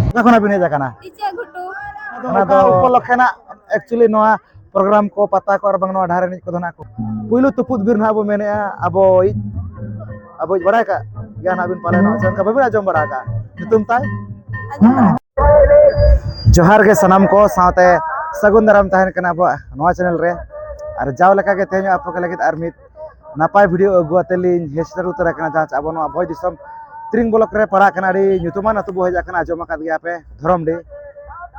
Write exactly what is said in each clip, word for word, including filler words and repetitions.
ᱚᱠᱟ ᱠᱷᱚᱱᱟᱜ ᱵᱤᱱ ᱦᱮᱡ ᱟᱠᱟᱱᱟ? ᱤᱪᱟᱹᱜ ᱜᱷᱩᱴᱩ᱾ ᱚᱱᱟ ᱫᱚ ᱚᱠᱟ ᱩᱯᱚᱞᱚᱠᱠᱷᱮ ᱱᱟᱜ actually ᱱᱚᱣᱟ ᱯᱨᱳᱜᱨᱟᱢ ᱠᱚ, ᱯᱟᱛᱟ ᱠᱚ ᱟᱨ ᱵᱟᱝ ᱱᱚᱣᱟ ᱰᱟᱦᱟᱨ ᱮᱱᱮᱡ ᱠᱚᱫᱚ ᱱᱟᱜ ᱠᱚ ᱯᱩᱭᱞᱩ ᱛᱩᱯᱩᱫ ᱵᱤᱨ ᱱᱟᱦᱟᱜ ᱵᱚ ᱢᱮᱱᱮᱫᱼᱟ ᱟᱵᱚᱭᱤᱡ, ᱟᱵᱚᱭᱤᱡ ᱵᱟᱲᱟᱭ ᱠᱟᱜ ᱜᱮᱭᱟ ᱱᱟᱦᱟᱜ ᱵᱤᱱ ᱯᱟᱞᱮᱱ, ᱥᱮ ᱚᱱᱠᱟ ᱵᱟᱵᱤᱱ ᱟᱸᱡᱚᱢ ᱵᱟᱲᱟ ᱟᱠᱟᱜᱼᱟ ᱧᱩᱛᱩᱢ ᱛᱟᱭ? ᱡᱚᱦᱟᱨ ᱜᱮ ᱥᱟᱱᱟᱢ ᱠᱚ ᱥᱟᱶᱛᱮ ᱥᱟᱹᱜᱩᱱ ᱫᱟᱨᱟᱢ ᱛᱟᱦᱮᱱ ᱠᱟᱱᱟ ᱟᱵᱚᱣᱟᱜ ᱱᱚᱣᱟ ᱪᱮᱱᱮᱞ ᱨᱮ᱾ ᱟᱨ ᱡᱟᱣ ᱞᱮᱠᱟ ᱜᱮ ᱛᱮᱦᱮᱧ ᱟᱯᱮ ᱠᱚ ᱞᱟᱹᱜᱤᱫ ᱟᱨ ᱢᱤᱫ ᱱᱟᱯᱟᱭ ᱵᱷᱤᱰᱤᱭᱳ ᱟᱹᱜᱩ ᱟᱛᱮ ᱞᱤᱧ ᱦᱮᱡ ᱥᱮᱴᱮᱨ ᱩᱛᱟᱹᱨ ᱟᱠᱟᱱᱟ, ᱡᱟᱦᱟᱸ ᱪᱮ ᱟᱵᱚ ᱱᱚᱣᱟ ᱵᱷᱚᱸᱡᱽ ᱫᱤᱥᱚᱢ ᱛᱤᱨᱤᱝ ᱵᱞᱚᱠ ᱨᱮ ᱯᱟᱲᱟᱜ ᱠᱟᱱᱟ, ᱟᱹᱰᱤ ᱧᱩᱛᱩᱢᱟᱱ ᱟᱹᱛᱩ ᱵᱚ ᱦᱮᱡ ᱟᱠᱟᱱᱟ, ᱟᱸᱡᱚᱢ ᱟᱠᱟᱫ ᱜᱮᱭᱟ ᱯᱮ, ᱫᱷᱚᱨᱚᱢᱰᱤ᱾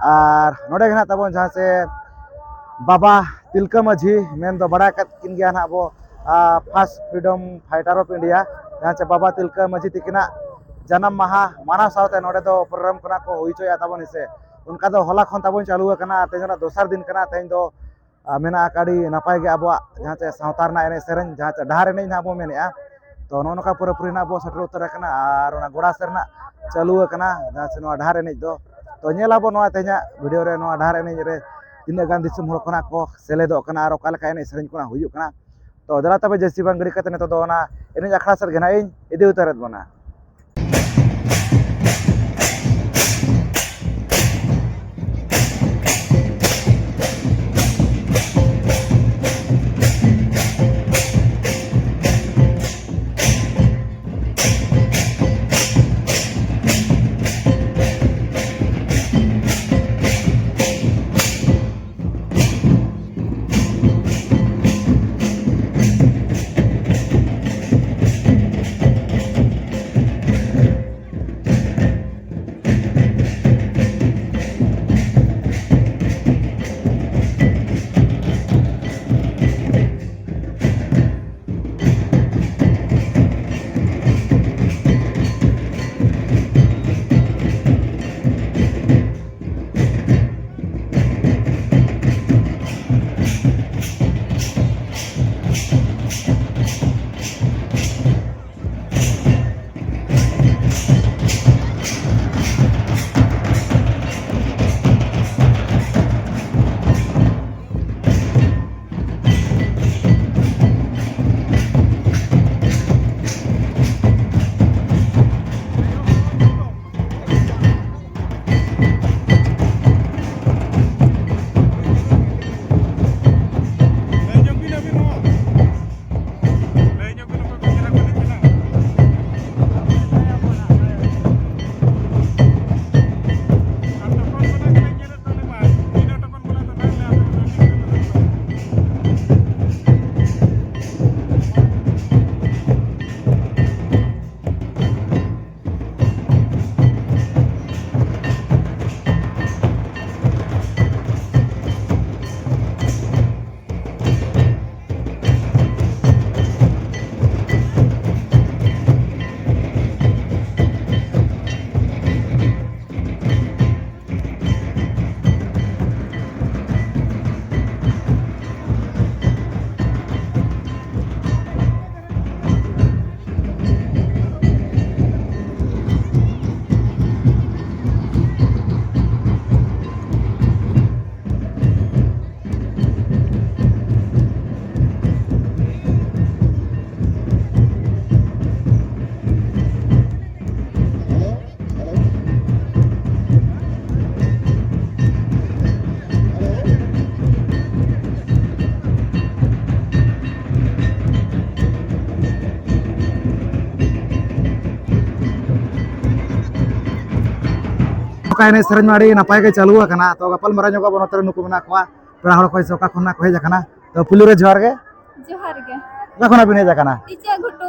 ᱟᱨ ᱱᱚᱰᱮ ᱜᱮ ᱱᱟᱦᱟᱜ ᱛᱟᱵᱚᱱ ᱡᱟᱦᱟᱸ ᱪᱮ ᱵᱟᱵᱟ ᱛᱤᱞᱠᱟᱹ ᱢᱟᱹᱡᱷᱤ ᱢᱮᱱ ᱫᱚ ᱵᱟᱲᱟᱭ ᱟᱠᱟᱫ ᱠᱤᱱ ᱜᱮᱭᱟ ᱱᱟᱦᱟᱜ ᱟᱵᱚ, ᱟᱨ, first freedom fighter of India, ᱡᱟᱦᱟᱸ ᱪᱮ ᱵᱟᱵᱟ ᱛᱤᱞᱠᱟᱹ ᱢᱟᱹᱡᱷᱤ ᱛᱤᱠᱤᱱᱟᱜ ᱡᱟᱱᱟᱢ ᱢᱟᱦᱟ ᱢᱟᱱᱟᱣ ᱥᱟᱶᱛᱮ ᱱᱚᱰᱮ ᱫᱚ ᱯᱨᱳᱜᱨᱟᱢ ᱠᱚ ᱱᱟᱜ ᱠᱚ ᱦᱩᱭ ᱦᱚᱪᱚᱭᱮᱫᱼᱟ ᱛᱟᱵᱚᱱ ᱦᱮᱸᱥᱮ᱾ ᱚᱱᱠᱟ ᱫᱚ ᱦᱚᱞᱟ ᱠᱷᱚᱱ ᱛᱟᱵᱚᱱ ᱪᱟᱹᱞᱩ ᱟᱠᱟᱱᱟ, ᱟᱨ ᱛᱮᱦᱮᱧ ᱫᱚ ᱱᱟᱜ ᱫᱚᱥᱟᱨ ᱫᱤᱱ ᱠᱟᱱᱟ᱾ ᱛᱮᱦᱮᱧ ᱫᱚ, ᱟᱨ, ᱢᱮᱱᱟᱜ ᱟᱠᱟᱫ ᱟᱹᱰᱤ ᱱᱟᱯᱟᱭ ᱜᱮ ᱟᱵᱚᱣᱟᱜ ᱡᱟᱦᱟᱸ ᱪᱮ ᱥᱟᱶᱛᱟ ᱨᱮᱱᱟᱜ ᱮᱱᱮᱡ ᱥᱮᱨᱮᱧ, ᱡᱟᱦᱟᱸ ᱪᱮ ᱰᱟᱦᱟᱨ ᱮᱱᱮᱡ ᱱᱟᱦᱟᱜ ᱵᱚᱱ ᱢᱮᱱᱮᱫᱼᱟ᱾ ᱛᱚ ᱱᱚᱜᱼᱚ ᱱᱚᱝᱠᱟ ᱯᱩᱨᱟᱹᱯᱩᱨᱤ ᱱᱟᱦᱟᱜ ᱵᱚᱱ ᱥᱮᱴᱮᱨ ᱩᱛᱟᱹᱨ ᱟᱠᱟᱱᱟ, ᱟᱨ ᱚᱱᱟ ᱜᱚᱰᱟ ᱥᱮᱫ ᱨᱮᱱᱟᱜ ᱪᱟᱹᱞᱩ ᱟᱠᱟᱱᱟ ᱡᱟᱦᱟᱸ ᱪᱮ ᱱᱚᱣᱟ ᱰᱟᱦᱟᱨ ᱮᱱᱮᱡ ᱫᱚ᱾ ᱛᱚ ᱧᱮᱞ ᱟᱵᱚ ᱱᱚᱣᱟ ᱛᱮᱦᱮᱧᱟᱜ ᱵᱷᱤᱰᱤᱭᱳ ᱨᱮ ᱱᱚᱣᱟ ᱰᱟᱦᱟᱨ ᱮᱱᱮᱡ ᱨᱮ ᱛᱤᱱᱟᱹᱜ ᱜᱟᱱ ᱫᱤᱥᱚᱢ ᱦᱚᱲ ᱠᱷᱚᱱᱟᱜ ᱠᱚ ᱥᱮᱞᱮᱫᱚᱜ ᱠᱟᱱᱟ ᱟᱨ ᱚᱠᱟ ᱞᱮᱠᱟ ᱮᱱᱮᱡ ᱥᱮᱨᱮᱧ ᱠᱚ ᱱᱟᱜ ᱦᱩᱭᱩᱜ ᱠᱟᱱᱟ᱾ ᱛᱚ ᱫᱮᱞᱟ ᱛᱚᱵᱮ ᱡᱟᱹᱥᱛᱤ ᱵᱟᱝ ᱜᱤᱰᱤ ᱠᱟᱛᱮ ᱱᱤᱛᱚᱜ ᱫᱚ ᱚᱱᱟ ᱮᱱᱮᱡ ᱟᱠᱷᱲᱟ ᱥᱮᱫ ᱜᱮ ᱱᱟᱜ ᱤᱧ ᱤᱫᱤ ᱩᱛᱟᱹᱨᱮᱫ ᱵᱚᱱᱟ᱾ ᱚᱠᱟ ᱮᱱᱮᱡ ᱥᱮᱨᱮᱧ ᱢᱟ ᱟᱹᱰᱤ ᱱᱟᱯᱟᱭ ᱜᱮ ᱪᱟᱹᱞᱩ ᱟᱠᱟᱱᱟ, ᱛᱚ ᱜᱟᱯᱟᱞ ᱢᱟᱨᱟᱣ ᱧᱚᱜᱚᱜ ᱟᱵᱚ᱾ ᱱᱚᱛᱮ ᱨᱮ ᱱᱩᱠᱩ ᱢᱮᱱᱟᱜ ᱠᱚᱣᱟ, ᱯᱮᱲᱟ ᱦᱚᱲ ᱠᱚ ᱥᱮ ᱚᱠᱟ ᱠᱷᱚᱱ ᱱᱟᱜ ᱠᱚ ᱦᱮᱡ ᱟᱠᱟᱱᱟ? ᱛᱚ ᱯᱩᱭᱞᱩ ᱨᱮ ᱡᱚᱦᱟᱨ ᱜᱮ᱾ ᱡᱚᱦᱟᱨ ᱜᱮ᱾ ᱚᱠᱟ ᱠᱷᱚᱱᱟᱜ ᱵᱤᱱ ᱦᱮᱡ ᱟᱠᱟᱱᱟ? ᱤᱪᱟᱹᱜ ᱜᱷᱩᱴᱩ᱾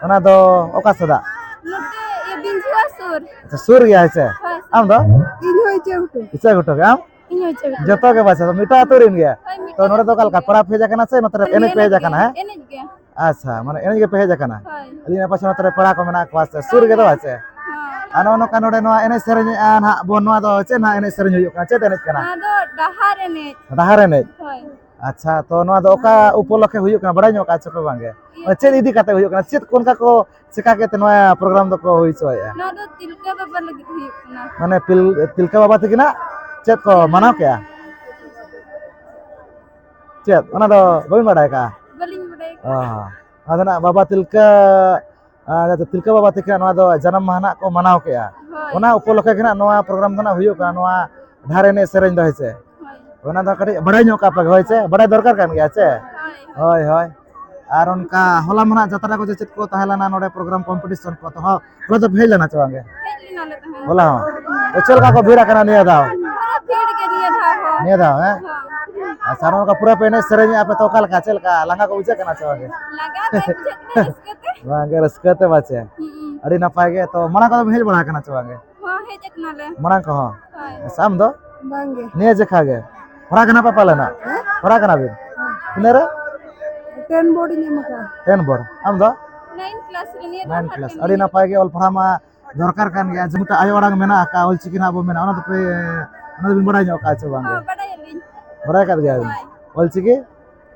ᱚᱱᱟ ᱫᱚ ᱚᱠᱟ ᱥᱮᱫᱟᱜ? ᱱᱚᱛᱮ ᱤᱭᱟᱹ ᱵᱤᱸᱡᱷᱩᱣᱟ ᱥᱩᱨ᱾ ᱟᱪᱪᱷᱟ, ᱥᱩᱨ ᱜᱮᱭᱟ ᱦᱮᱸ ᱥᱮ? ᱦᱳᱭ, ᱥᱩᱨ᱾ ᱟᱢ ᱫᱚ? ᱤᱧ ᱦᱚᱸ ᱤᱪᱟᱹᱜ ᱜᱷᱩᱴᱩ᱾ ᱤᱪᱟᱹᱜ ᱜᱷᱩᱴᱩ ᱜᱮ ᱟᱢ? ᱤᱧ ᱦᱚᱸ ᱤᱪᱟᱹᱜ ᱜᱷᱩᱴᱩ᱾ ᱡᱚᱛᱚ ᱜᱮ ᱵᱟᱪᱷᱟ, ᱢᱤᱫᱴᱟᱝ ᱟᱹᱛᱩ ᱨᱮᱱ ᱜᱮ᱾ ᱦᱳᱭ, ᱢᱤᱫᱴᱟᱝ ᱛᱚ ᱱᱚᱰᱮ ᱫᱚ ᱚᱠᱟ ᱞᱮᱠᱟ ᱟᱹᱛᱩ ᱯᱮᱲᱟ ᱯᱮ ᱦᱮᱡ ᱟᱠᱟᱱᱟ ᱥᱮ ᱱᱚᱛᱮ ᱨᱮ ᱮᱱᱮᱡ ᱯᱮ ᱦᱮᱡ ᱮᱱᱮᱡ ᱟᱠᱟᱱᱟ, ᱜᱮ, ᱦᱮᱸ? ᱮᱱᱮᱡ ᱜᱮ᱾ ᱟᱪᱪᱷᱟ, ᱢᱟᱱᱮ ᱮᱱᱮᱡ ᱜᱮᱯᱮ ᱦᱮᱡ ᱟᱠᱟᱱᱟ? ᱦᱳᱭ᱾ ᱟᱹᱞᱤᱧᱟᱜ ᱯᱟᱥᱮ ᱱᱚᱛᱮ ᱨᱮ ᱯᱮᱲᱟ ᱠᱚ ᱢᱮᱱᱟᱜ ᱠᱚᱣᱟ ᱥᱮ ᱥᱩᱨ ᱜᱮᱫᱚ ᱵᱟᱪᱮ? ᱦᱮᱸ᱾ ᱟᱨ ᱱᱚᱜᱼᱚ ᱱᱚᱝᱠᱟ ᱱᱚᱰᱮ ᱱᱚᱣᱟ ᱮᱱᱮᱡ ᱥᱮᱨᱮᱧᱮᱜᱼᱟ ᱱᱟᱦᱟᱜ ᱵᱚᱱ, ᱱᱚᱣᱟ ᱫᱚ ᱪᱮᱫ ᱱᱟᱦᱟᱜ ᱮᱱᱮᱡ ᱥᱮᱨᱮᱧ ᱦᱩᱭᱩᱜ ᱠᱟᱱᱟ? ᱪᱮᱫ ᱮᱱᱮᱡ ᱠᱟᱱᱟ? ᱱᱚᱣᱟ ᱫᱚ ᱰᱟᱦᱟᱨ ᱮᱱᱮᱡ᱾ ᱰᱟᱦᱟᱨ ᱮᱱᱮᱡ? ᱦᱳᱭ᱾ ᱟᱪᱪᱷᱟ, ᱛᱚ ᱱᱚᱣᱟ ᱫᱚ ᱚᱠᱟ ᱩᱯᱚᱞᱚᱠᱠᱷᱮ ᱦᱩᱭᱩᱜ ᱠᱟᱱᱟ, ᱵᱟᱲᱟᱭ ᱧᱚᱜ ᱠᱟᱜᱼᱟ ᱪᱮ ᱯᱮ ᱵᱟᱝᱜᱮ? ᱤᱭᱟᱹ᱾ ᱪᱮᱫ ᱤᱫᱤ ᱠᱟᱛᱮ ᱦᱩᱭᱩᱜ ᱠᱟᱱᱟ? ᱪᱮᱫ ᱠᱚ ᱚᱱᱠᱟ ᱠᱚ ᱪᱮᱠᱟ ᱠᱟᱛᱮ ᱱᱚᱣᱟ ᱯᱨᱳᱜᱨᱟᱢ ᱫᱚᱠᱚ ᱦᱩᱭ ᱦᱚᱪᱚᱭᱮᱫᱼᱟ? ᱱᱚᱣᱟ ᱫᱚ ᱛᱤᱞᱠᱟᱹ ᱵᱟᱵᱟ ᱞᱟᱹᱜᱤᱫ ᱦᱩᱭᱩᱜ ᱠᱟᱱᱟ᱾ ᱢᱟᱱᱮ ᱯᱤᱞ-, ᱛᱤᱞᱠᱟᱹ ᱵᱟᱵᱟ ᱛᱟᱹᱠᱤᱱᱟᱜ ᱪᱮᱫ ᱠᱚ ᱢᱟᱱᱟᱣ ᱠᱮᱜᱼᱟ? ᱪᱮᱫ? ᱚᱱᱟ ᱫᱚ ᱵᱟᱹᱵᱤᱱ ᱵᱟᱲᱟᱭ ᱠᱟᱜᱼᱟ? ᱵᱟᱹᱞᱤᱧ ᱵᱟᱲᱟᱭ ᱚ, ᱠᱟᱜᱼᱟ᱾ ᱦᱚᱸ᱾ ᱟᱫᱚ ᱱᱟᱜ ᱵᱟᱵᱟ ᱛᱤᱞᱠᱟᱹ, ᱟᱨ ᱛᱤᱞᱠᱟᱹ ᱵᱟᱵᱟ ᱛᱟᱹᱠᱤᱱᱟᱜ ᱱᱚᱣᱟ ᱫᱚ ᱡᱟᱱᱟᱢ ᱢᱟᱦᱟ ᱱᱟᱜ ᱠᱚ ᱢᱟᱱᱟᱣ ᱠᱮᱜᱼᱟ᱾ ᱦᱳᱭ᱾ ᱚᱱᱟ ᱩᱯᱚᱞᱚᱠᱠᱷᱮ ᱜᱮ ᱱᱟᱜ ᱱᱚᱣᱟ ᱯᱨᱳᱜᱨᱟᱢ ᱫᱚ ᱱᱟᱜ ᱦᱩᱭᱩᱜ ᱠᱟᱱᱟ, ᱱᱚᱣᱟ ᱰᱟᱦᱟᱨ ᱮᱱᱮᱡ ᱥᱮᱨᱮᱧ ᱫᱚ, ᱦᱮᱸ ᱥᱮ? ᱦᱳᱭ᱾ ᱚᱱᱟ ᱫᱚ ᱠᱟᱹᱴᱤᱡ ᱵᱟᱲᱟᱭ ᱧᱚᱜ ᱠᱟᱜ ᱯᱮ, ᱦᱳᱭ ᱥᱮ? ᱵᱟᱲᱟᱭ ᱫᱚᱨᱠᱟᱨ ᱠᱟᱱ ᱜᱮᱭᱟ, ᱥᱮ? ᱦᱳᱭ, ᱦᱳᱭ᱾ ᱦᱳᱭ, ᱦᱳᱭ᱾ ᱟᱨ ᱚᱱᱠᱟ ᱦᱚᱞᱟ ᱢᱟ ᱱᱟᱜ ᱡᱟᱛᱨᱟ ᱠᱚ ᱪᱮᱫ ᱠᱚ ᱛᱟᱦᱮᱸ ᱞᱮᱱᱟ ᱱᱚᱰᱮ ᱯᱨᱳᱜᱨᱟᱢ ᱠᱚᱢᱯᱤᱴᱤᱥᱚᱱ ᱠᱚ, ᱛᱚ ᱦᱚᱸ, ᱦᱚᱞᱟ ᱫᱚ ᱯᱮ ᱦᱮᱡ ᱞᱮᱱᱟ ᱪᱮ ᱵᱟᱝ ᱜᱮ? ᱦᱮᱡ ᱞᱮᱱᱟᱞᱮ ᱛᱟᱦᱮᱸ᱾ ᱦᱚᱞᱟ ᱦᱚᱸ? ᱛᱚ ᱪᱮᱫ ᱞᱮᱠᱟ ᱠᱚ ᱵᱷᱤᱲ ᱟᱠᱟᱱᱟ ᱱᱤᱭᱟᱹ ᱫᱷᱟᱣ? ᱯᱩᱨᱟᱹ ᱵᱷᱤᱲ ᱜᱮ ᱱᱤᱭᱟᱹ ᱫᱷᱟᱣ ᱦᱚᱸ᱾ ᱱᱤᱭᱟᱹ ᱫᱷᱟᱣ, ᱦᱮᱸ? ᱦᱚᱸ᱾ ᱟᱪᱪᱷᱟ, ᱱᱚᱜᱼᱚ ᱱᱚᱝᱠᱟ ᱯᱩᱨᱟᱹ ᱯᱮ ᱮᱱᱮᱡ ᱥᱮᱨᱮᱧᱮᱜᱼᱟ ᱯᱮ, ᱛᱚ ᱚᱠᱟ ᱞᱮᱠᱟ, ᱪᱮᱫ ᱞᱮᱠᱟ, ᱞᱟᱸᱜᱟ ᱠᱚ ᱵᱩᱡᱷᱟᱹᱜ ᱠᱟᱱᱟ ᱪᱮ ᱵᱟᱝ ᱜᱮ? ᱞᱟᱸᱜᱟ ᱫᱚ ᱵᱩᱡᱷᱟᱹᱜ ᱠᱟᱱᱟ, ᱨᱟᱹᱥᱠᱟᱹ ᱛᱮ᱾ ᱵᱟᱝ ᱜᱮ, ᱨᱟᱹᱥᱠᱟᱹ ᱛᱮ ᱯᱟᱪᱮ᱾ ᱦᱩᱸ᱾ ᱟᱹᱰᱤ ᱱᱟᱯᱟᱭ ᱜᱮ᱾ ᱛᱚ ᱢᱟᱲᱟᱝ ᱠᱚᱫᱚ ᱯᱮ ᱦᱮᱡ ᱵᱟᱲᱟ ᱟᱠᱟᱱᱟ ᱪᱮ ᱵᱟᱝ ᱜᱮ? ᱦᱚᱸ, ᱦᱮᱡ ᱟᱠᱟᱱᱟᱞᱮ᱾ ᱢᱟᱲᱟᱝ ᱠᱚᱦᱚᱸ? ᱦᱳᱭ᱾ ᱟᱪᱪᱷᱟ, ᱟᱢ ᱫᱚ? ᱵᱟᱝ ᱜᱮ᱾ ᱱᱤᱭᱟᱹ ᱡᱮᱠᱷᱟ ᱜᱮ? ᱯᱟᱲᱦᱟᱜ ᱠᱟᱱᱟ ᱯᱮ ᱯᱟᱞᱮᱱᱟ? ᱦᱮᱸ? ᱯᱟᱲᱦᱟᱜ ᱠᱟᱱᱟ ᱵᱤᱱ? ᱦᱮᱸ᱾ ᱛᱤᱱᱟᱹᱜ ᱨᱮ? ᱴᱮᱱ ᱵᱳᱨᱰ ᱤᱧ ᱮᱢ ᱟᱠᱟᱫᱼᱟ᱾ ᱴᱮᱱ ᱵᱳᱨᱰ᱾ ᱟᱢ ᱫᱚ? ᱱᱟᱭᱤᱱ ᱠᱞᱟᱥ ᱨᱮ, ᱱᱤᱭᱟᱹ ᱫᱷᱟᱣ ᱱᱟᱭᱤᱱ ᱛᱷᱟᱨᱰ ᱠᱞᱟᱥ᱾ ᱠᱟᱱ ᱟᱹᱰᱤ ᱜᱤᱭᱟᱹᱧ᱾ ᱱᱟᱯᱟᱭ ᱜᱮ, ᱚᱞ ᱯᱟᱲᱦᱟᱣ ᱢᱟ ᱫᱚᱨᱠᱟᱨ ᱠᱟᱱ ᱜᱮᱭᱟ᱾ ᱡᱮᱢᱚᱱ ᱟᱭᱳ ᱟᱲᱟᱝ ᱢᱮᱱᱟᱜ ᱟᱠᱟᱫ, ᱚᱞᱪᱤᱠᱤ ᱱᱟᱜ ᱵᱚ ᱢᱮᱱᱟ, ᱚᱱᱟ ᱫᱚᱯᱮ, ᱚᱱᱟ ᱫᱚᱵᱤᱱ ᱵᱟᱲᱟᱭ ᱧᱚᱜ ᱟᱠᱟᱫ ᱪᱮ ᱵᱟᱝ ᱜᱮ? ᱦᱚᱸ, ᱵᱟᱰᱟᱭᱟᱞᱤᱧ᱾ ᱵᱟᱲᱟᱭ ᱟᱠᱟᱫ ᱜᱮᱭᱟ ᱵᱤᱱ? ᱦᱳᱭ᱾ ᱚᱞᱪᱤᱠᱤ?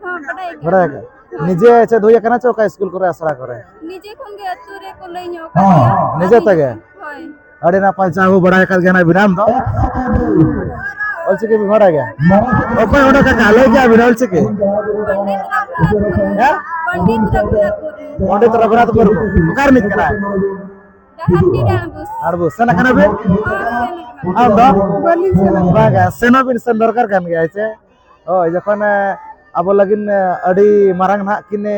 ᱦᱚᱸ, ᱵᱟᱰᱟᱭ ᱜᱮᱭᱟ᱾ ᱵᱟᱰᱟᱭ ᱟᱠᱟᱫ? ᱦᱳᱭ᱾ ᱱᱤᱡᱮ ᱪᱮᱫ ᱦᱩᱭ ᱟᱠᱟᱱᱟ ᱪᱮ ᱚᱠᱟ ᱥᱠᱩᱞ ᱠᱚᱨᱮ, ᱟᱥᱲᱟ ᱠᱚᱨᱮ? ᱱᱤᱡᱮ ᱠᱷᱚᱱ ᱜᱮ ᱟᱹᱛᱩ ᱨᱮᱠᱚ ᱞᱟᱹᱭ ᱧᱚᱜ ᱟᱠᱟᱫ ᱞᱮᱭᱟ᱾ ᱱᱤᱡᱮ ᱛᱮᱜᱮ? ᱦᱳᱭ᱾ ᱟᱹᱰᱤ ᱱᱟᱯᱟᱭ, ᱡᱟ ᱦᱳ, ᱵᱟᱲᱟᱭ ᱟᱠᱟᱫ ᱜᱮᱭᱟ ᱱᱟᱜ ᱵᱤᱱ, ᱟᱢ ᱫᱚ? ᱚᱞᱪᱤᱠᱤ ᱵᱤᱱ ᱵᱟᱲᱟᱭ ᱜᱮᱭᱟ? ᱚᱠᱚᱭ ᱚᱰᱚᱠ ᱟᱠᱟᱫ, ᱞᱟᱹᱭ ᱜᱮᱭᱟ ᱵᱤᱱ ᱚᱞᱪᱤᱠᱤ? ᱯᱚᱱᱰᱤᱛ ᱨᱚᱜᱷᱩᱱᱟᱛᱷ ᱢᱩᱨᱢᱩ᱾ ᱦᱮᱸ? ᱯᱚᱱᱰᱤᱛ ᱨᱚᱜᱷᱩᱱᱟᱛᱷ ᱢᱩᱨᱢᱩ᱾ ᱯᱚᱱᱰᱤᱛ ᱨᱚᱜᱷᱩᱱᱟᱛᱷ ᱢᱩᱨᱢᱩ᱾ ᱚᱠᱟ ᱨᱤᱱᱤᱡ ᱠᱟᱱᱟᱭ? ᱰᱟᱦᱟᱨᱰᱤ ᱨᱮ ᱟᱬᱵᱩᱥ᱾ ᱟᱬᱵᱩᱥ᱾ ᱥᱮᱱ ᱟᱠᱟᱱᱟ ᱵᱤᱱ? ᱦᱚᱸ, ᱥᱮᱱ ᱟᱠᱟᱱᱟ᱾ ᱟᱢ ᱫᱚ? ᱵᱟᱹᱞᱤᱧ ᱥᱮᱱ ᱟᱠᱟᱱᱟ᱾ ᱵᱟᱝᱟ, ᱥᱮᱱᱚᱜ ᱵᱤᱱ, ᱥᱮᱱ ᱫᱚᱨᱠᱟᱨ ᱠᱟᱱ ᱜᱮᱭᱟ, ᱦᱮᱸ ᱥᱮ? ᱦᱳᱭ, ᱡᱚᱠᱷᱚᱱ, ᱮ, ᱟᱵᱚ ᱞᱟᱹᱜᱤᱫ, ᱮ, ᱟᱹᱰᱤ ᱢᱟᱨᱟᱝ ᱱᱟᱦᱟᱜ ᱠᱤᱱ, ᱮ,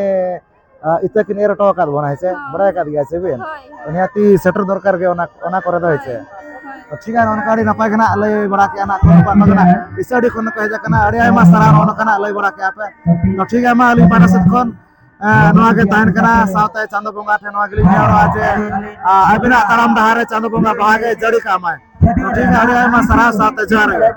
ᱟ, ᱤᱛᱟᱹ ᱠᱤᱱ ᱮᱨ ᱦᱚᱴᱚ ᱟᱠᱟᱫ ᱵᱚᱱᱟ, ᱦᱮᱸ ᱥᱮ? ᱦᱳᱭ᱾ ᱵᱟᱲᱟᱭ ᱟᱠᱟᱫ ᱜᱮᱭᱟ ᱥᱮ ᱵᱤᱱ? ᱦᱳᱭ, ᱦᱳᱭ᱾ ᱱᱤᱦᱟᱹᱛᱤ ᱥᱮᱴᱮᱨ ᱫᱚᱨᱠᱟᱨ ᱜᱮ ᱚᱱᱟ, ᱚᱱᱟ ᱠᱚᱨᱮ ᱫᱚ, ᱦᱮᱸ ᱥᱮ? ᱦᱳᱭ, ᱦᱳᱭ᱾ ᱴᱷᱤᱠ ᱜᱮᱭᱟ, ᱱᱚᱜᱼᱚ ᱱᱚᱝᱠᱟ ᱟᱹᱰᱤ ᱱᱟᱯᱟᱭ ᱜᱮ ᱱᱟᱜ ᱞᱟᱹᱭ ᱵᱟᱲᱟ ᱠᱮᱜᱼᱟ ᱱᱟᱜ ᱠᱚ, ᱱᱚᱝᱠᱟ ᱱᱟᱜ ᱤᱥᱟᱹᱰᱤ ᱠᱷᱚᱱ ᱠᱚ ᱦᱮᱡ ᱟᱠᱟᱱᱟ᱾ ᱟᱹᱰᱤ ᱟᱭᱢᱟ ᱥᱟᱨᱦᱟᱣ ᱱᱚᱜᱼᱚ ᱱᱚᱝᱠᱟ ᱱᱟᱜ ᱞᱟᱹᱭ ᱵᱟᱲᱟ ᱠᱮᱜᱼᱟ ᱯᱮ᱾ ᱛᱚ ᱴᱷᱤᱠ ᱜᱮᱭᱟ, ᱢᱟ ᱟᱹᱞᱤᱧ ᱯᱟᱦᱴᱟ ᱥᱮᱫ ᱠᱷᱚᱱ, ᱮᱸ, ᱱᱚᱣᱟ ᱜᱮ ᱛᱟᱦᱮᱱ ᱠᱟᱱᱟ᱾ ᱥᱟᱶᱛᱮ ᱪᱟᱸᱫᱚ ᱵᱚᱸᱜᱟ ᱴᱷᱮᱱ ᱱᱚᱣᱟ ᱜᱮᱞᱤᱧ ᱱᱮᱦᱚᱨᱚᱜᱼᱟ ᱡᱮ, ᱟᱸ, ᱟᱹᱵᱤᱱᱟᱜ ᱛᱟᱲᱟᱢ ᱰᱟᱦᱟᱨ ᱨᱮ ᱪᱟᱸᱫᱚ ᱵᱚᱸᱜᱟ ᱵᱟᱦᱟ ᱜᱮ ᱡᱟᱹᱲᱤ ᱠᱟᱜ ᱢᱟᱭ᱾ ᱴᱷᱤᱠ ᱜᱮᱭᱟ, ᱟᱹᱰᱤ ᱟᱭᱢᱟ ᱥᱟᱨᱦᱟᱣ, ᱥᱟᱶᱛᱮ ᱡᱚᱦᱟᱨ ᱜᱮ᱾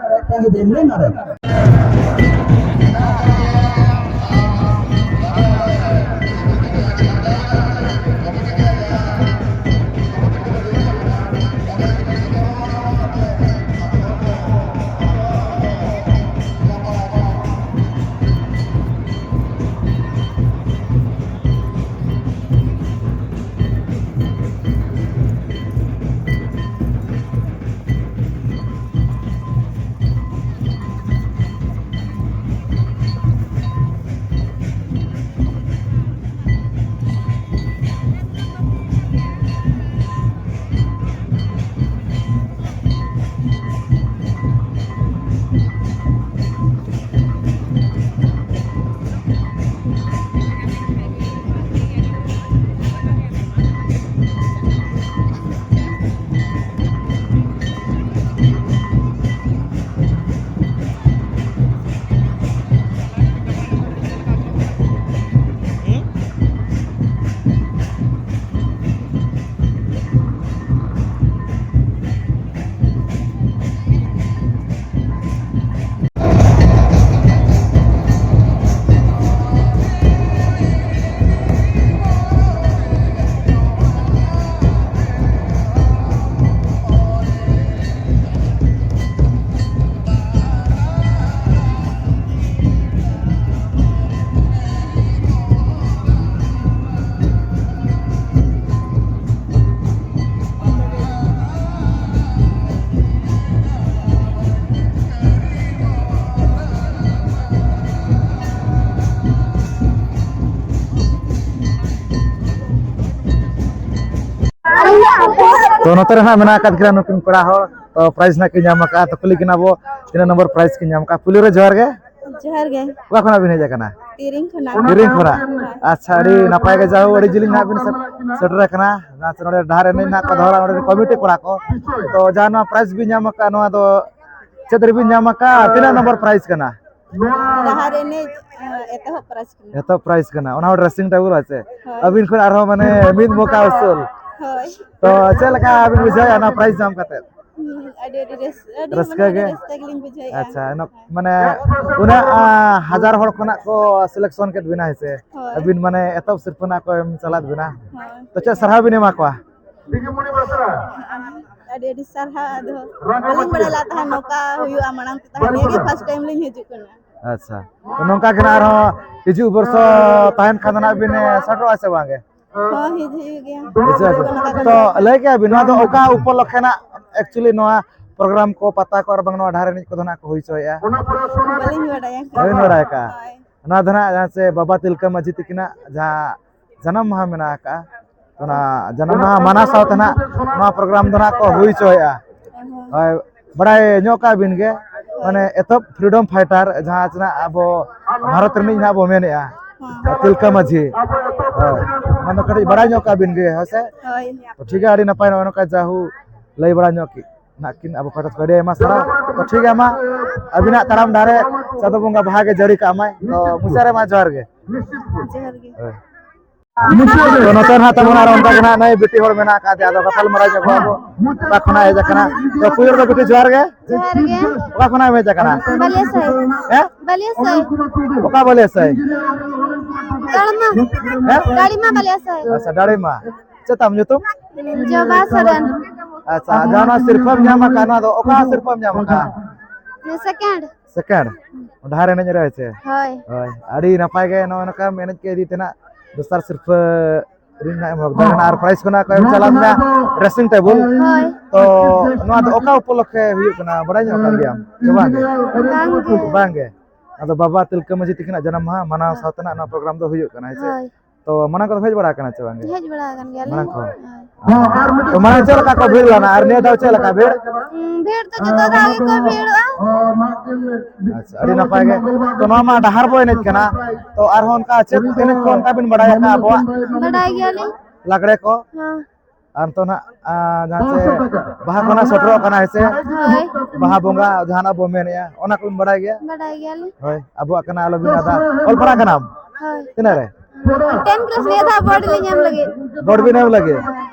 ᱛᱚ, ᱱᱚᱛᱮ ᱨᱮ ᱦᱟᱸᱜ ᱢᱮᱱᱟᱜ ᱟᱠᱟᱫ ᱠᱤᱱᱟ ᱱᱩᱠᱤᱱ ᱯᱮᱲᱟ ᱦᱚᱲ᱾ ᱛᱚ, prize ᱱᱟᱜ ᱠᱤᱱ ᱧᱟᱢ ᱟᱠᱟᱫᱼᱟ᱾ ᱛᱚ, ᱠᱩᱞᱤ ᱠᱤᱱᱟ ᱵᱚ, ᱛᱤᱱᱟᱹᱜ number prize ᱠᱤᱱ ᱧᱟᱢ ᱟᱠᱟᱫᱼᱟ᱾ ᱯᱩᱭᱞᱩ ᱨᱮ ᱡᱚᱦᱟᱨ ᱜᱮ᱾ ᱡᱚᱦᱟᱨ ᱜᱮ᱾ ᱚᱠᱟ ᱠᱷᱚᱱᱟᱜ ᱵᱤᱱ ᱦᱮᱡ ᱟᱠᱟᱱᱟ? ᱛᱤᱨᱤᱝ ᱠᱷᱚᱱᱟᱜ᱾ ᱛᱤᱨᱤᱝ ᱠᱷᱚᱱᱟᱜ᱾ ᱟᱪᱪᱷᱟ, ᱟᱹᱰᱤ ᱱᱟᱯᱟᱭ ᱜᱮ, ᱡᱟᱦᱳ ᱟᱹᱰᱤ ᱡᱤᱞᱤᱧ ᱱᱟᱦᱟᱜ ᱵᱤᱱ ᱥᱮ-, ᱥᱮᱴᱮᱨ ᱟᱠᱟᱱᱟ᱾ ᱡᱟᱦᱟᱸ ᱥᱮ ᱱᱚᱰᱮ ᱰᱟᱦᱟᱨ ᱮᱱᱮᱡ ᱱᱟᱦᱟᱜ ᱠᱚ ᱫᱚᱦᱚᱭᱟ, ᱚᱸᱰᱮ ᱨᱮᱱ ᱠᱚᱢᱤᱴᱤ ᱠᱚᱲᱟ ᱠᱚ᱾ ᱛᱚ ᱡᱟᱦᱟᱸ ᱱᱚᱣᱟ ᱯᱨᱟᱭᱤᱡᱽ ᱵᱤᱱ ᱧᱟᱢ ᱟᱠᱟᱫ, ᱱᱚᱣᱟ ᱫᱚ ᱪᱮᱫ ᱨᱮᱵᱤᱱ ᱧᱟᱢ ᱟᱠᱟᱫ? ᱛᱤᱱᱟᱹᱜ ᱱᱚᱢᱵᱚᱨ ᱯᱨᱟᱭᱤᱡᱽ ᱠᱟᱱᱟ? ᱰᱟᱦᱟᱨ ᱮᱱᱮᱡ, ᱮ, ᱮᱛᱚᱦᱚᱵ ᱯᱨᱟᱭᱤᱡᱽ ᱠᱟᱱᱟ᱾ ᱮᱛᱚᱦᱚᱵ ᱯᱨᱟᱭᱤᱡᱽ ᱠᱟᱱᱟ, ᱚᱱᱟ ᱦᱚᱸ ᱰᱨᱮᱥᱤᱝ ᱴᱮᱵᱩᱞ ᱟᱪᱮ? ᱦᱳᱭ᱾ ᱟᱹᱵᱤᱱ ᱠᱷᱚᱱ ᱟᱨᱦᱚᱸ ᱢᱟᱱᱮ ᱢᱤᱫ ᱢᱚᱠᱟ ᱩᱥᱩᱞ᱾ ᱦᱳᱭ᱾ ᱛᱚ ᱪᱮᱫ ᱞᱮᱠᱟ ᱵᱤᱱ ᱵᱩᱡᱷᱟᱹᱣᱮᱫᱼᱟ ᱱᱚᱣᱟ ᱯᱨᱟᱭᱤᱡᱽ ᱧᱟᱢ ᱠᱟᱛᱮ? ᱦᱩᱸ, ᱟᱹᱰᱤ, ᱟᱹᱰᱤ ᱨᱟᱹᱥ-, ᱟᱹᱰᱤ, ᱨᱟᱹᱥᱠᱟᱹ ᱢᱟᱱᱮ, ᱟᱹᱰᱤ ᱜᱮ? ᱨᱟᱹᱥᱠᱟᱹ ᱜᱮᱞᱤᱧ ᱵᱩᱡᱷᱟᱹᱣᱮᱫᱼᱟ᱾ ᱟᱪᱪᱷᱟ, ᱱᱚ-, ᱦᱳᱭ᱾ ᱢᱟᱱᱮ ᱩᱱᱟᱹᱜ, ᱟ, ᱦᱟᱡᱟᱨ ᱦᱚᱲ ᱠᱷᱚᱱᱟᱜ ᱠᱚ ᱥᱤᱞᱮᱠᱥᱚᱱ ᱠᱮᱫ ᱵᱤᱱᱟ, ᱦᱮᱸ ᱥᱮ? ᱦᱳᱭ᱾ ᱟᱹᱵᱤᱱ ᱢᱟᱱᱮ ᱮᱛᱚᱦᱚᱵ ᱥᱤᱨᱯᱟᱹ ᱱᱟᱜ ᱠᱚ ᱮᱢ ᱪᱟᱞᱟᱫ ᱵᱤᱱᱟ᱾ ᱦᱳᱭ᱾ ᱛᱚ ᱪᱮᱫ ᱥᱟᱨᱦᱟᱣ ᱵᱤᱱ ᱮᱢᱟ ᱠᱚᱣᱟ? ᱟᱹᱰᱤ, ᱟᱹᱰᱤ ᱥᱟᱨᱦᱟᱣ᱾ ᱟᱫᱚ ᱵᱟᱹᱞᱤᱧ ᱵᱟᱲᱟᱭ ᱞᱮᱫ ᱛᱟᱦᱮᱸᱫ ᱱᱚᱝᱠᱟ ᱦᱩᱭᱩᱜᱼᱟ ᱢᱟᱲᱟᱝ ᱛᱮ, ᱛᱟᱦᱮᱸᱫ ᱱᱤᱭᱟᱹ ᱜᱮ ᱯᱷᱟᱥᱴ ᱴᱟᱭᱤᱢ ᱞᱤᱧ ᱦᱤᱡᱩᱜ ᱠᱟᱱᱟ᱾ ᱟᱪᱪᱷᱟ, ᱛᱚ ᱱᱚᱝᱠᱟ ᱜᱮ ᱱᱟᱜ ᱟᱨᱦᱚᱸ ᱦᱤᱡᱩᱜ ᱵᱚᱨᱥᱚ ᱛᱟᱦᱮᱱ ᱠᱷᱟᱱ ᱫᱚ ᱱᱟᱜ ᱵᱤᱱ, ᱮ, ᱥᱮᱴᱮᱨᱚᱜᱼᱟ ᱥᱮ ᱵᱟᱝ ᱜᱮ? ᱦᱚᱸ, ᱦᱤᱡᱩᱜ ᱦᱩᱭᱩᱜ ᱜᱮᱭᱟ᱾ ᱦᱤᱡᱩᱜ ᱟᱹᱵᱤᱱ᱾ ᱱᱚᱝᱠᱟ ᱛᱚ ᱜᱮ᱾ ᱞᱟᱹᱭ ᱠᱮᱜᱼᱟ ᱵᱤᱱ, ᱱᱚᱣᱟ ᱫᱚ ᱚᱠᱟ ᱩᱯᱚᱞᱚᱠᱷᱮ ᱱᱟᱜ actually ᱱᱚᱣᱟ ᱯᱨᱳᱜᱨᱟᱢ ᱠᱚ, ᱯᱟᱛᱟ ᱠᱚ ᱟᱨ ᱵᱟᱝ ᱱᱚᱣᱟ ᱰᱟᱦᱟᱨ ᱮᱱᱮᱡ ᱠᱚᱫᱚ ᱱᱟᱜ ᱠᱚ ᱦᱩᱭ ᱦᱚᱪᱚᱭᱮᱫᱼᱟ? ᱵᱟᱹᱞᱤᱧ ᱵᱟᱲᱟᱭᱟ᱾ ᱵᱟᱹᱵᱤᱱ ᱵᱟᱲᱟᱭ ᱟᱠᱟᱫᱼᱟ? ᱦᱳᱭ᱾ ᱱᱚᱣᱟ ᱫᱚ ᱱᱟᱜ ᱡᱟᱦᱟᱸ ᱥᱮ ᱵᱟᱵᱟ ᱛᱤᱞᱠᱟᱹ ᱢᱟᱹᱡᱷᱤ ᱛᱤᱠᱤᱱᱟᱜ ᱡᱟᱦᱟᱸ ᱡᱟᱱᱟᱢ ᱢᱟᱦᱟ ᱢᱮᱱᱟᱜ ᱟᱠᱟᱫᱼᱟ, ᱚᱱᱟ ᱡᱟᱱᱟᱢ ᱢᱟᱦᱟ ᱢᱟᱱᱟᱣ ᱥᱟᱶᱛᱮ ᱱᱟᱜ ᱱᱚᱣᱟ ᱯᱨᱳᱜᱨᱟᱢ ᱫᱚ ᱱᱟᱜ ᱠᱚ ᱦᱩᱭ ᱦᱚᱪᱚᱭᱮᱫᱼᱟ᱾ ᱦᱳᱭ, ᱵᱟᱲᱟᱭ ᱧᱚᱜ ᱠᱟᱜ ᱵᱤᱱ ᱜᱮ, ᱢᱟᱱᱮ ᱮᱛᱚᱦᱚᱵ freedom fighter ᱡᱟᱦᱟᱸ ᱥᱮᱱᱟᱜ ᱟᱵᱚ ᱵᱷᱟᱨᱚᱛ ᱨᱤᱱᱤᱡ ᱱᱟᱜ ᱵᱚ ᱢᱮᱱᱮᱫᱼᱟ, ᱦᱮᱸ᱾ ᱛᱤᱞᱠᱟᱹ ᱢᱟᱹᱡᱷᱤ᱾ ᱦᱳᱭ, ᱚᱱᱟ ᱫᱚ ᱠᱟᱹᱴᱤᱡ ᱵᱟᱲᱟᱭ ᱧᱚᱜ ᱠᱟᱜ ᱵᱤᱱ ᱜᱮ, ᱦᱳᱭ ᱥᱮ? ᱦᱳᱭ᱾ ᱛᱚ ᱴᱷᱤᱠ ᱜᱮᱭᱟ, ᱟᱹᱰᱤ ᱱᱟᱯᱟᱭ ᱱᱚᱜᱼᱚᱭ ᱱᱚᱝᱠᱟ ᱡᱟᱦᱩ ᱞᱟᱹᱭ ᱵᱟᱲᱟ ᱧᱚᱜ ᱠᱮᱫ ᱱᱟᱜ ᱠᱤᱱ ᱟᱵᱚ ᱯᱟᱦᱴᱟ ᱠᱷᱚᱱ ᱟᱹᱰᱤ ᱟᱭᱢᱟ ᱥᱟᱨᱦᱟᱣ᱾ ᱛᱚ ᱴᱷᱤᱠ ᱜᱮᱭᱟ, ᱢᱟ ᱟᱹᱵᱤᱱᱟᱜ ᱛᱟᱲᱟᱢ ᱰᱟᱦᱟᱨ ᱨᱮ ᱪᱟᱸᱫᱚ ᱵᱚᱸᱜᱟ ᱵᱟᱦᱟ ᱜᱮ ᱡᱟᱹᱲᱤ ᱠᱟᱜ ᱢᱟᱭ᱾ ᱛᱚ ᱢᱩᱪᱟᱹᱫ ᱨᱮ ᱢᱟ ᱡᱚᱦᱟᱨ ᱜᱮ᱾ ᱡᱚᱦᱟᱨ ᱜᱮ᱾ ᱦᱳᱭ᱾ ᱛᱚ ᱱᱚᱛᱮ ᱱᱟᱦᱟᱜ ᱛᱟᱵᱚᱱ ᱟᱨ ᱚᱱᱠᱟ ᱜᱮ ᱱᱟᱦᱟᱜ ᱱᱩᱭ ᱵᱤᱴᱤ ᱦᱚᱲ ᱢᱮᱱᱟᱜ ᱟᱠᱟᱫ ᱫᱮᱭᱟ, ᱟᱫᱚ ᱜᱟᱯᱟᱞ ᱢᱟᱨᱟᱣ ᱧᱚᱜ ᱠᱚᱣᱟ ᱵᱚ᱾ ᱚᱠᱟ ᱠᱷᱚᱱᱟᱜ ᱦᱮᱡ ᱟᱠᱟᱱᱟ? ᱛᱚ ᱯᱩᱭᱞᱩ ᱨᱮᱫᱚ ᱵᱤᱴᱤ ᱡᱚᱦᱟᱨ ᱜᱮ᱾ ᱡᱚᱦᱟᱨ ᱜᱮ᱾ ᱚᱠᱟ ᱠᱷᱚᱱᱟᱜ ᱮᱢ ᱦᱮᱡ ᱟᱠᱟᱱᱟ? ᱵᱟᱞᱤᱭᱟᱥᱟᱭ᱾ ᱦᱮᱸ? ᱵᱟᱞᱤᱭᱟᱥᱟᱭ᱾ ᱚᱠᱟ ᱵᱟᱞᱤᱭᱟᱥᱟᱭ? ᱫᱟᱲᱢᱟ᱾ ᱦᱮᱸ? ᱫᱟᱲᱤᱢᱟ ᱵᱟᱞᱤᱭᱟᱥᱟᱭ᱾ ᱟᱪᱪᱷᱟ, ᱫᱟᱲᱤᱢᱟ᱾ ᱪᱮᱫ ᱛᱟᱢ ᱧᱩᱛᱩᱢ? ᱡᱚᱵᱟ ᱥᱚᱨᱮᱱ᱾ ᱟᱪᱪᱷᱟ, ᱡᱟᱦᱟᱸ ᱱᱚᱣᱟ ᱥᱤᱨᱯᱟᱹᱢ ᱧᱟᱢ ᱟᱠᱟᱫ, ᱱᱚᱣᱟ ᱫᱚ ᱚᱠᱟ ᱥᱤᱨᱯᱟᱹᱢ ᱧᱟᱢ ᱟᱠᱟᱫ? ᱥᱮᱠᱮᱱᱰ᱾ ᱥᱮᱠᱮᱱᱰ? ᱰᱟᱦᱟᱨ ᱮᱱᱮᱡ ᱨᱮ ᱦᱮᱸ ᱥᱮ? ᱦᱳᱭ᱾ ᱦᱳᱭ, ᱟᱹᱰᱤ ᱱᱟᱯᱟᱭ ᱜᱮ ᱱᱚᱜᱼᱚ ᱱᱚᱝᱠᱟᱢ ᱮᱱᱮᱡ ᱠᱮᱫ ᱤᱫᱤ ᱛᱮᱱᱟᱜ ᱫᱚᱥᱟᱨ ᱥᱤᱨᱯᱟᱹ ᱨᱤᱱ ᱱᱟᱜ ᱮᱢ ᱦᱚᱠᱫᱟᱨ ᱠᱟᱱᱟ ᱟᱨ ᱯᱨᱟᱭᱤᱡᱽ ᱠᱷᱚᱱᱟᱜ ᱠᱚ ᱮᱢ ᱪᱟᱞᱟᱣ ᱞᱮᱱᱟ ᱰᱨᱮᱥᱤᱝ ᱴᱮᱵᱩᱞ᱾ ᱦᱳᱭ᱾ ᱛᱚ ᱱᱚᱣᱟ ᱫᱚ ᱚᱠᱟ ᱩᱯᱚᱞᱚᱠᱠᱷᱮ ᱦᱩᱭᱩᱜ ᱠᱟᱱᱟ, ᱵᱟᱲᱟᱭ ᱧᱚᱜ ᱠᱟᱱ ᱜᱮᱭᱟᱢ ᱥᱮ ᱵᱟᱝ? ᱵᱟᱝ ᱜᱮ᱾ ᱵᱟᱝ ᱜᱮ᱾ ᱟᱫᱚ ᱵᱟᱵᱟ ᱛᱤᱞᱠᱟᱹ ᱢᱟᱹᱡᱷᱤ ᱛᱤᱠᱤᱱᱟᱜ ᱡᱟᱱᱟᱢ ᱢᱟᱦᱟ ᱢᱟᱱᱟᱣ ᱦᱮᱸ᱾ ᱥᱟᱶᱛᱮ ᱱᱟᱜ ᱱᱚᱣᱟ ᱯᱨᱳᱜᱨᱟᱢ ᱫᱚ ᱦᱩᱭᱩᱜ ᱠᱟᱱᱟ, ᱦᱮᱸ ᱥᱮ? ᱦᱳᱭ᱾ ᱛᱚ ᱢᱟᱲᱟᱝ ᱠᱚᱫᱚ ᱦᱮᱡ ᱵᱟᱲᱟ ᱟᱠᱟᱱᱟ ᱪᱮ ᱵᱟᱝ? ᱦᱮᱡ ᱵᱟᱲᱟ ᱟᱠᱟᱱ ᱜᱮᱭᱟᱞᱤᱧ᱾ ᱢᱟᱲᱟᱝ ᱠᱚ? ᱦᱳᱭ᱾ ᱛᱚ ᱢᱟᱲᱟᱝ ᱪᱮᱫ ᱞᱮᱠᱟ ᱠᱚ ᱵᱷᱤᱲ ᱞᱮᱱᱟ ᱟᱨ ᱱᱤᱭᱟᱹ ᱫᱷᱟᱣ ᱪᱮᱫ ᱞᱮᱠᱟ ᱵᱷᱤᱲ? ᱦᱩᱸ, ᱵᱷᱤᱲ ᱫᱚ ᱡᱚᱛᱚ ᱫᱷᱟᱣ ᱜᱮᱠᱚ ᱵᱷᱤᱲᱚᱜᱼᱟ᱾ ᱟᱪᱪᱷᱟ, ᱟᱹᱰᱤ ᱱᱟᱯᱟᱭ ᱜᱮ᱾ ᱛᱚ ᱱᱚᱣᱟ ᱢᱟ ᱰᱟᱦᱟᱨ ᱵᱚ ᱮᱱᱮᱡ ᱠᱟᱱᱟ, ᱛᱚ ᱟᱨᱦᱚᱸ ᱚᱱᱠᱟ ᱪᱮᱫ ᱮᱱᱮᱡ ᱠᱚ ᱚᱱᱠᱟ ᱵᱤᱱ ᱵᱟᱲᱟᱭ ᱟᱠᱟᱫᱼᱟ ᱟᱵᱚᱣᱟᱜ? ᱵᱟᱰᱟᱭ ᱜᱮᱭᱟᱞᱤᱧ᱾ ᱞᱟᱜᱽᱲᱮ ᱠᱚ? ᱦᱮᱸ᱾ ᱟᱨ ᱱᱤᱛᱚᱜ ᱱᱟᱜ, ᱟ, ᱡᱟᱦᱟᱸ ᱪᱮ ᱵᱟᱦᱟ ᱠᱚ ᱱᱟᱜ ᱥᱮᱴᱮᱨᱚᱜ ᱠᱟᱱᱟ, ᱦᱮᱸ ᱥᱮ? ᱦᱳᱭ᱾ ᱵᱟᱦᱟ ᱵᱚᱸᱜᱟ ᱡᱟᱦᱟᱱᱟᱜ ᱵᱚ ᱢᱮᱱᱮᱜᱼᱟ, ᱚᱱᱟ ᱠᱚᱵᱤᱱ ᱵᱟᱲᱟᱭ ᱜᱮᱭᱟ? ᱵᱟᱰᱟᱭ ᱜᱮᱭᱟᱞᱤᱧ᱾ ᱦᱳᱭ, ᱟᱵᱚᱣᱟᱜ ᱠᱟᱱᱟ, ᱟᱞᱚᱵᱤᱱ ᱟᱫᱟ᱾ ᱚᱞ ᱯᱟᱲᱦᱟᱜ ᱠᱟᱱᱟᱢ? ᱦᱳᱭ᱾ ᱛᱤᱱᱟᱹᱜ ᱨᱮ? Ten class ᱱᱤᱭᱟᱹ ᱫᱷᱟᱣ board ᱞᱤᱧ ᱮᱢ ᱞᱟᱹᱜᱤᱫ᱾ Board ᱵᱤᱱ ᱮᱢ ᱞᱟᱹᱜᱤᱫ?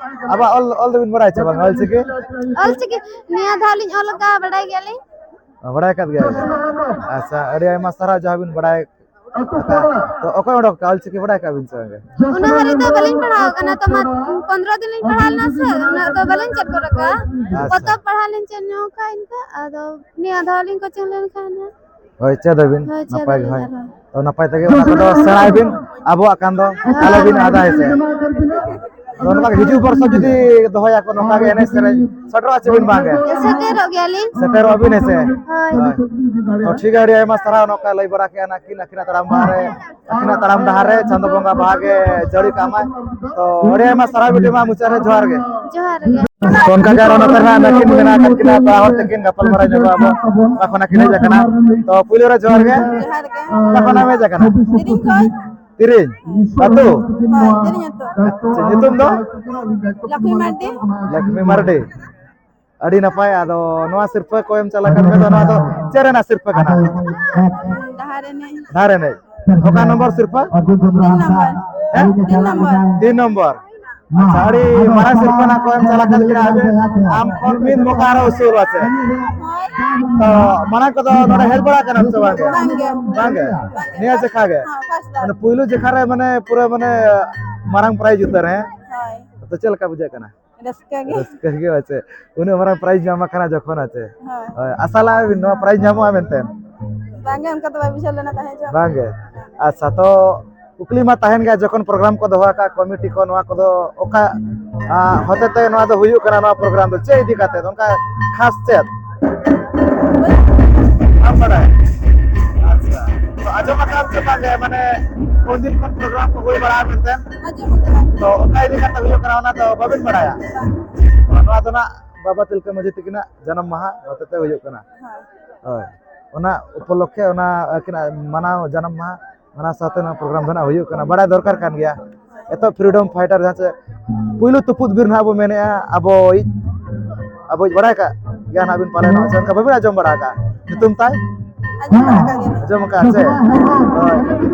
ᱟᱵᱚᱣᱟᱜ ᱚᱞ, ᱚᱞ ᱫᱚᱵᱤᱱ ᱵᱟᱲᱟᱭ ᱪᱮ ᱵᱟᱝ, ᱚᱞ ᱪᱤᱠᱤ? ᱚᱞ ᱪᱤᱠᱤ ᱱᱤᱭᱟᱹ ᱫᱷᱟᱣ ᱞᱤᱧ ᱚᱞ ᱟᱠᱟᱫᱼᱟ, ᱵᱟᱰᱟᱭ ᱜᱮᱭᱟᱞᱤᱧ᱾ ᱵᱟᱲᱟᱭ ᱠᱟᱫ ᱜᱮᱭᱟ ᱵᱤᱱ? ᱟᱪᱪᱷᱟ, ᱟᱹᱰᱤ ᱟᱭᱢᱟ ᱥᱟᱨᱦᱟᱣ ᱡᱟᱦᱟᱸ ᱵᱤᱱ ᱵᱟᱲᱟᱭ ᱟᱠᱟᱫᱼᱟ᱾ ᱛᱚ ᱚᱠᱚᱭ ᱚᱰᱚᱠ ᱠᱟᱜᱼᱟ ᱚᱞ ᱪᱤᱠᱤ, ᱵᱟᱲᱟᱭ ᱠᱟᱜ ᱵᱤᱱ ᱥᱮ ᱵᱟᱝ? ᱩᱱᱟᱹᱜ ᱦᱟᱹᱨᱤᱡ ᱫᱚ ᱵᱟᱹᱞᱤᱧ ᱯᱟᱲᱦᱟᱣ ᱟᱠᱟᱱᱟ, ᱛᱚ ᱢᱟ-, ᱯᱚᱱᱫᱽᱨᱚ ᱫᱤᱱ ᱞᱤᱧ ᱯᱟᱲᱦᱟᱣ ᱞᱮᱱᱟ ᱥᱮ, ᱩᱱᱟᱹᱜ ᱫᱚ ᱵᱟᱹᱞᱤᱧ ᱪᱮᱫ ᱜᱚᱫ ᱟᱠᱟᱫᱼᱟ᱾ ᱟᱪᱪᱷᱟ᱾ ᱯᱚᱛᱚᱵ ᱯᱟᱲᱦᱟᱣ ᱞᱤᱧ ᱪᱮᱫ ᱧᱚᱜ ᱟᱠᱟᱫᱼᱟ ᱤᱱᱠᱟᱹ, ᱟᱫᱚ ᱱᱤᱭᱟᱹ ᱫᱷᱟᱣ ᱞᱤᱧ coaching ᱞᱮᱱᱠᱷᱟᱱ ᱦᱟᱸᱜ᱾ ᱦᱳᱭ, ᱪᱮᱫ ᱟᱹᱵᱤᱱ᱾ ᱦᱳᱭ, ᱪᱮᱫ ᱱᱟᱯᱟᱭ ᱜᱮ, ᱟᱹᱵᱤᱱ ᱦᱳᱭ᱾ ᱟᱨᱦᱚᱸ᱾ ᱛᱚ ᱱᱟᱯᱟᱭ ᱛᱮᱜᱮ ᱚᱱᱟ ᱠᱚᱫᱚ ᱥᱮᱬᱟᱭ ᱵᱤᱱ, ᱟᱵᱚᱣᱟᱜ ᱠᱟᱱ ᱫᱚ ᱦᱳᱭ᱾ ᱟᱞᱚᱵᱤᱱ ᱟᱫᱟ, ᱦᱮᱸ ᱥᱮ᱾ ᱟᱫᱚ ᱱᱚᱝᱠᱟ ᱜᱮ ᱦᱤᱡᱩᱜ ᱵᱚᱨᱥᱚ ᱡᱩᱫᱤ ᱫᱚᱦᱚᱭᱟᱠᱚ ᱱᱚᱝᱠᱟ ᱜᱮ ᱮᱱᱮᱡ ᱥᱮᱨᱮᱧ, ᱥᱮᱴᱮᱨᱚᱜᱼᱟ ᱪᱮ ᱵᱤᱱ ᱵᱟᱝ ᱜᱮ? ᱥᱮᱴᱮᱨᱚᱜ ᱜᱮᱭᱟᱞᱤᱧ᱾ ᱥᱮᱴᱮᱨᱚᱜ ᱵᱤᱱ, ᱦᱮᱸ ᱥᱮ? ᱦᱳᱭ᱾ ᱦᱳᱭ᱾ ᱛᱚ ᱴᱷᱤᱠ ᱜᱮᱭᱟ, ᱟᱹᱰᱤ ᱟᱭᱢᱟ ᱥᱟᱨᱦᱟᱣ ᱱᱚᱝᱠᱟ ᱞᱟᱹᱭ ᱵᱟᱲᱟ ᱠᱮᱫᱼᱟ ᱱᱟᱹᱠᱤᱱ ᱟᱹᱠᱤᱱᱟᱜ ᱛᱟᱲᱟᱢ ᱰᱟᱦᱟᱨ ᱨᱮ, ᱟᱹᱠᱤᱱᱟᱜ ᱛᱟᱲᱟᱢ ᱰᱟᱦᱟᱨ ᱨᱮ ᱪᱟᱸᱫᱚ ᱵᱚᱸᱜᱟ ᱵᱟᱦᱟ ᱜᱮ ᱡᱟᱹᱲᱤ ᱠᱟᱜ ᱢᱟᱭ᱾ ᱛᱚ ᱟᱹᱰᱤ ᱟᱭᱢᱟ ᱥᱟᱨᱦᱟᱣ ᱵᱤᱴᱤ ᱢᱟ, ᱢᱩᱪᱟᱹᱫ ᱨᱮ ᱡᱚᱦᱟᱨ ᱜᱮ᱾ ᱡᱚᱦᱟᱨ ᱜᱮ᱾ ᱛᱚ ᱚᱱᱠᱟ ᱜᱮ ᱟᱨᱚ ᱱᱚᱛᱮ ᱨᱮ ᱱᱟᱹᱠᱤᱱ ᱢᱮᱱᱟᱜ ᱟᱠᱟᱫ ᱠᱤᱱᱟ, ᱵᱟᱨ ᱦᱚᱲ ᱛᱮᱠᱤᱱ ᱜᱟᱯᱟᱞ ᱢᱟᱨᱟᱣ ᱧᱚᱜᱚᱜ ᱟᱵᱚ᱾ ᱚᱠᱟ ᱠᱷᱚᱱᱟᱜ ᱠᱤᱱ ᱦᱮᱡ ᱟᱠᱟᱱᱟ? ᱛᱚ ᱯᱩᱭᱞᱩ ᱨᱮ ᱡᱚᱦᱟᱨ ᱜᱮ᱾ ᱡᱚᱦᱟᱨ ᱜᱮ᱾ ᱚᱠᱟ ᱠᱷᱚᱱᱟᱜ ᱮᱢ ᱦᱮᱡ ᱟᱠᱟᱱᱟ? ᱛᱤᱨᱤᱧ ᱠᱷᱚᱱ᱾ ᱛᱤᱨᱤᱧ? ᱟᱹᱛᱩ? ᱦᱳᱭ, ᱛᱤᱨᱤᱧ ᱟᱹᱛᱩ᱾ ᱟᱪᱪᱷᱟ, ᱧᱩᱛᱩᱢ ᱫᱚ? ᱞᱚᱠᱷᱢᱤ ᱢᱟᱨᱰᱤ᱾ ᱞᱚᱠᱷᱢᱤ ᱢᱟᱨᱰᱤ᱾ ᱟᱹᱰᱤ ᱱᱟᱯᱟᱭ᱾ ᱟᱫᱚ ᱱᱚᱣᱟ ᱥᱤᱨᱯᱟᱹ ᱠᱚ ᱮᱢ ᱪᱟᱞᱟᱜ ᱠᱟᱱ ᱠᱷᱟᱱ ᱫᱚ, ᱱᱚᱣᱟ ᱫᱚ ᱪᱮᱫ ᱨᱮᱱᱟᱜ ᱥᱤᱨᱯᱟᱹ ᱠᱟᱱᱟ? ᱰᱟᱦᱟᱨ ᱮᱱᱮᱡ᱾ ᱰᱟᱦᱟᱨ ᱮᱱᱮᱡ᱾ ᱚᱠᱟ ᱱᱚᱢᱵᱚᱨ ᱥᱤᱨᱯᱟᱹ? ᱛᱤᱱ ᱱᱚᱢᱵᱚᱨ᱾ ᱦᱮᱸ? ᱛᱤᱱ ᱱᱚᱢᱵᱚᱨ᱾ ᱛᱤᱱ ᱱᱚᱢᱵᱚᱨ᱾ ᱟᱪᱪᱷᱟ, ᱟᱹᱰᱤ ᱢᱟᱨᱟᱝ ᱥᱤᱨᱯᱟᱹ ᱱᱟᱜ ᱠᱚ ᱮᱢ ᱪᱟᱞᱟᱜ ᱠᱟᱱ ᱠᱷᱟᱱ ᱟᱵᱮᱱ, ᱟᱢ ᱠᱷᱚᱱ ᱢᱤᱫ ᱢᱚᱠᱟ ᱟᱨᱚ ᱩᱥᱩᱞ ᱟᱪᱮ᱾ ᱛᱚ ᱢᱟᱲᱟᱝ ᱠᱚᱫᱚ ᱱᱚᱰᱮ ᱦᱮᱡ ᱵᱟᱲᱟ ᱠᱟᱱᱟᱢ ᱥᱮ ᱵᱟᱝ? ᱵᱟᱝ ᱜᱮ᱾ ᱵᱟᱝ ᱜᱮ? ᱵᱟᱝ ᱜᱮ᱾ ᱱᱤᱭᱟᱹ ᱡᱮᱠᱷᱟ ᱜᱮ? ᱦᱮᱸ, first time᱾ ᱢᱟᱱᱮ ᱯᱩᱭᱞᱩ ᱡᱮᱠᱷᱟ ᱨᱮ ᱢᱟᱱᱮ ᱯᱩᱨᱟᱹ ᱢᱟᱱᱮ ᱢᱟᱨᱟᱝ prize ᱩᱛᱟᱹᱨ, ᱦᱮᱸ? ᱦᱳᱭ᱾ ᱛᱚ ᱪᱮᱫ ᱞᱮᱠᱟ ᱵᱩᱡᱷᱟᱹᱜ ᱠᱟᱱᱟ? ᱨᱟᱹᱥᱠᱟᱹ ᱜᱮ᱾ ᱨᱟᱹᱥᱠᱟᱹ ᱜᱮ ᱟᱪᱮ, ᱩᱱᱟᱹᱜ ᱢᱟᱨᱟᱝ prize ᱧᱟᱢ ᱟᱠᱟᱱᱟ ᱡᱚᱠᱷᱚᱱ ᱟᱪᱮ᱾ ᱦᱳᱭ᱾ ᱦᱳᱭ, ᱟᱥᱟ ᱞᱟᱜᱼᱟ ᱵᱤᱱ ᱱᱚᱣᱟ prize ᱧᱟᱢᱚᱜᱼᱟ ᱢᱮᱱᱛᱮ? ᱵᱟᱝ ᱜᱮ, ᱚᱱᱠᱟ ᱫᱚ ᱵᱟᱭ ᱵᱩᱡᱷᱟᱹᱣ ᱞᱮᱱᱟ ᱛᱟᱦᱮᱸ ᱡᱚᱜ᱾ ᱵᱟᱝ ᱜᱮ? ᱟᱪᱪᱷᱟ, ᱛᱚ ᱠᱩᱠᱞᱤ ᱢᱟ ᱛᱟᱦᱮᱱ ᱜᱮᱭᱟ, ᱡᱚᱠᱷᱚᱱ program ᱠᱚ ᱫᱚᱦᱚ ᱟᱠᱟᱫ committee ᱠᱚ, ᱱᱚᱣᱟ ᱠᱚᱫᱚ ᱚᱠᱟ, ᱟ, ᱦᱚᱛᱮ ᱛᱮ ᱱᱚᱣᱟ ᱫᱚ ᱦᱩᱭᱩᱜ ᱠᱟᱱᱟ, ᱱᱚᱣᱟ program ᱫᱚ ᱪᱮᱫ ᱤᱫᱤ ᱠᱟᱛᱮ, ᱚᱱᱠᱟ ᱠᱷᱟᱥ ᱪᱮᱫ? ᱵᱟᱢ ᱵᱟᱲᱟᱭᱟ? ᱟᱪᱪᱷᱟ, ᱛᱚ ᱟᱸᱡᱚᱢ ᱟᱠᱟᱫ ᱵᱟᱝᱜᱮ, ᱢᱟᱱᱮ ᱩᱱᱫᱤᱱ ᱠᱷᱚᱱ ᱯᱨᱳᱜᱨᱟᱢ ᱠᱚ ᱦᱩᱭ ᱵᱟᱲᱟ ᱢᱮᱱᱛᱮ᱾ ᱟᱸᱡᱚᱢ ᱟᱠᱟᱫᱟ᱾ ᱛᱚ ᱚᱠᱟ ᱤᱫᱤ ᱠᱟᱛᱮ ᱦᱩᱭᱩᱜ ᱠᱟᱱᱟ ᱚᱱᱟ ᱫᱚ ᱵᱟᱵᱤᱱ ᱵᱟᱲᱟᱭᱟ? ᱵᱟᱝ᱾ ᱱᱚᱣᱟ ᱫᱚ ᱱᱟᱜ ᱵᱟᱵᱟ ᱛᱤᱞᱠᱟᱹ ᱢᱟᱹᱡᱷᱤ ᱛᱟᱹᱠᱤᱱᱟᱜ ᱡᱟᱱᱟᱢ ᱢᱟᱦᱟ ᱦᱚᱛᱮᱛᱮ ᱦᱩᱭᱩᱜ ᱠᱟᱱᱟ᱾ ᱦᱳᱭ᱾ ᱦᱳᱭ, ᱚᱱᱟ ᱩᱯᱚᱞᱚᱠᱠᱷᱮ ᱚᱱᱟ ᱟᱹᱠᱤᱱᱟᱜ ᱢᱟᱱᱟᱣ ᱡᱟᱱᱟᱢ ᱢᱟᱦᱟ, ᱚᱱᱟ ᱥᱟᱶᱛᱮ ᱱᱚᱣᱟ ᱯᱨᱳᱜᱨᱟᱢ ᱫᱚ ᱱᱟᱜ ᱦᱩᱭᱩᱜ ᱠᱟᱱᱟ, ᱵᱟᱲᱟᱭ ᱫᱚᱨᱠᱟᱨ ᱠᱟᱱ ᱜᱮᱭᱟ᱾ ᱮᱛᱚ ᱯᱷᱨᱤᱰᱚᱢ ᱯᱷᱟᱭᱴᱟᱨ ᱡᱟᱦᱟᱸ ᱪᱮ ᱯᱩᱭᱞᱩ ᱛᱩᱯᱩᱫ ᱵᱤᱨ ᱱᱟᱦᱟᱜ ᱵᱚ ᱢᱮᱱᱮᱜᱼᱟ, ᱟᱵᱚᱭᱤᱡ, ᱟᱵᱚᱭᱤᱡ ᱵᱟᱲᱟᱭ ᱠᱟᱜ ᱜᱮᱭᱟ ᱱᱟᱦᱟᱜ ᱵᱤᱱ ᱯᱟᱞᱮᱱ, ᱱᱚᱜᱼᱚᱭ ᱥᱮ ᱚᱱᱠᱟ ᱵᱟᱹᱵᱤᱱ ᱟᱸᱡᱚᱢ ᱵᱟᱲᱟ ᱟᱠᱟᱜᱼᱟ ᱧᱩᱛᱩᱢ ᱛᱟᱭ? ᱟᱸᱡᱚᱢ ᱵᱟᱲᱟ ᱠᱟᱜ ᱜᱮᱭᱟ᱾ ᱟᱸᱡᱚᱢ ᱟᱠᱟᱜᱼᱟ ᱥᱮ? ᱦᱳᱭ᱾